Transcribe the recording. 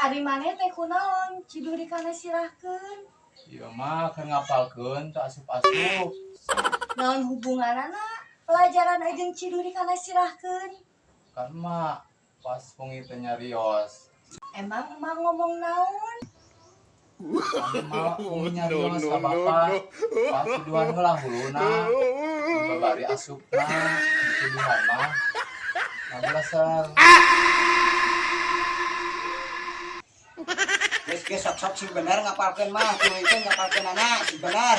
Ari maneh teh kunaon ciduri kana sirahkeun? Ieu mah keur ngapalkeun teu asup-asup. Naon hubunganana pelajaran jeung ciduri kana sirahkeun? Kan mak pas wengi teh nyarios. Emang emak ngomong naon? Kan emak wengi nyarios ka bapak. Pas tuduhan heula huluna. Babari asupna dituduhan mah. Ngabelaser. Geus geus sok-sok sing bener ngapalkeun mah, tuluy teh ngapalkeun anak sing bener.